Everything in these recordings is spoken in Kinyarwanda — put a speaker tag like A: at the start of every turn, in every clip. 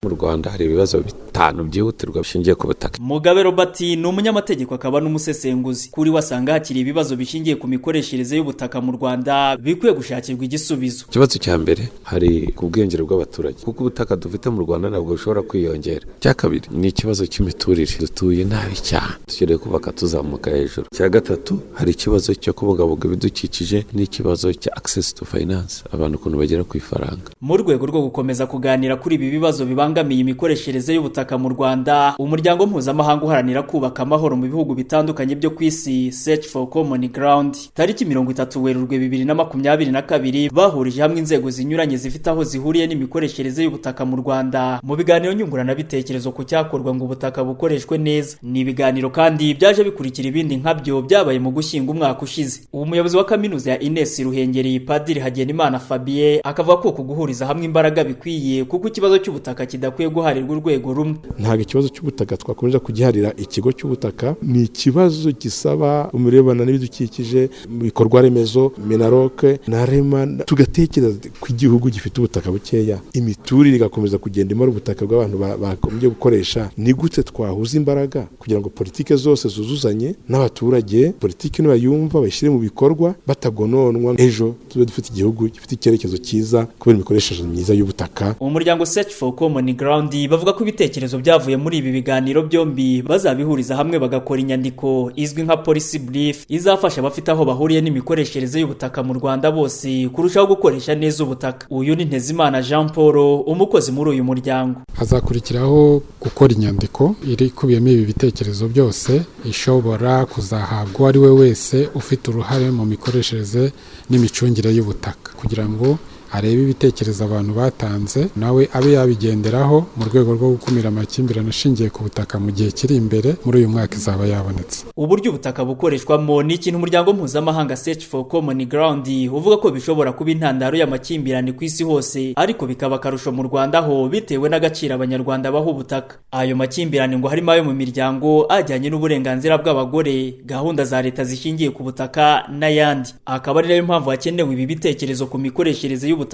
A: Mu Rwanda hari ibibazo bitanu byihutirwa bishingiye ku butaka.
B: Mugabe Robert ni umunyamategeko akaba n'umusesenguzi. Kuri we asanga hakiri ibibazo bishingiye ku mikoreshereze y'ubutaka mu Rwanda bikwiye gushakirwa igisubizo.
A: Ikibazo cya mbere, hari ku bwiyongere bw'abaturage, kuko ubutaka dufite mu Rwanda ntabwo bushobora kwiyongera. Icya kabiri ni ikibazo cy'imiturire, dutuye nabi cyane, dukeneye kubaka tuzamuka hejuru. Icya gatatu, hari ikibazo cyo kubungabunga ibidukikije n'ikibazo cya access to finance, abantu ukuntu bagera ku ifaranga.
B: Mu rwego rwo gukomeza kuganira kuri ibi bibazo bibangamiye imikoreshereze y'ubutaka mu Rwanda, umuryango mpuzamahanga uharanira kubaka amahoro mu bihugu bitandukanye byo ku isi, Search for Common Ground, tariki 30 Werurwe 2022 bahurije hamwe inzego zinyuranye zifite aho zihuriye n'imikoreshereze y'ubutaka mu Rwanda mu biganiro nyunguranabitekerezo ku cyakorwa ngo ubutaka bukoreshwe neza. Ni ibiganiro kandi byaje bikurikira ibindi nkabyo byabaye mu Gushyinga umwaka ushize. Umuyobozi wa kaminuza ya Ines Ruhengeri, Padiri Hagenimana Fabien, akavuga ko uku guhuriza hamwe imbaraga bikwiye, kuko ikibazo cy'ubutaka kidakwiye guharirwa urwego rumwe.
C: Ntabwo ikibazo cy'ubutaka twakomeza kugiharira ikigo cy'ubutaka. Ni ikibazo gisaba umurebana n'ibidukikije, mu bikorwa remezo, MINALOC na REMA, tugatekereza ko igihugu gifite ubutaka bukeya, imiturire igakomeza kugenda imara ubutaka bw'abantu bagombye gukoresha. Ni gute twahuza imbaraga kugira ngo politike zose zuzuzanye n'abaturage, politiki nibayumva bayishyire mu bikorwa batagononwa, ejo tube dufite igihugu gifite icyerekezo cyiza kubera imikoreshereze myiza y'ubutaka?
B: Umuryango Search for Common Ground bavuga ko ibitekerezo byavuye muri ibi biganiro byombi bazabihuriza hamwe bagakora inyandiko izwi nka policy brief, izafasha abafite aho bahuriye n'imikoreshereze y'ubutaka mu Rwanda bose kurushaho gukoresha neza ubutaka. Uyu ni Ntezimana Jean Paul, umukozi muri uyu muryango.
D: Hazakurikiraho gukora inyandiko iri ikubiyemo ibi bitekerezo byose, ishobora kuzahabwa uwo ari we wese ufite uruhare mu mikoreshereze n'imicungire y'ubutaka, kugira ngo arebe ibitekerezo abantu batanze, nawe abe yabigenderaho mu rwego rwo gukumira amakimbirane ashingiye ku butaka mu gihe kiri imbere. Muri uyu mwaka izaba yabonetse.
B: Uburyo ubutaka bukoreshwamo ni ikintu umuryango mpuzamahanga Search for Common Ground uvuga ko bishobora kuba intandaro y'amakimbirane ku isi hose, ariko bikaba akarusho mu Rwanda ho bitewe n'agaciro Abanyarwanda baha ubutaka. Ayo makimbirane ngo harimo ayo mu miryango, ajyanye n'uburenganzira bw'abagore, gahunda za leta zishingiye ku butaka n'ayandi, akaba ari nayo mpamvu hakenewe ibi bitekerezo ku mikoreshereze y'ubutaka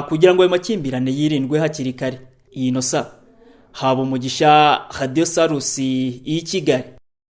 B: kugira ngo ayo makimbirane yirindwe hakiri kare. Inosa Haba Umugisha, Radio Salus y'i Kigali.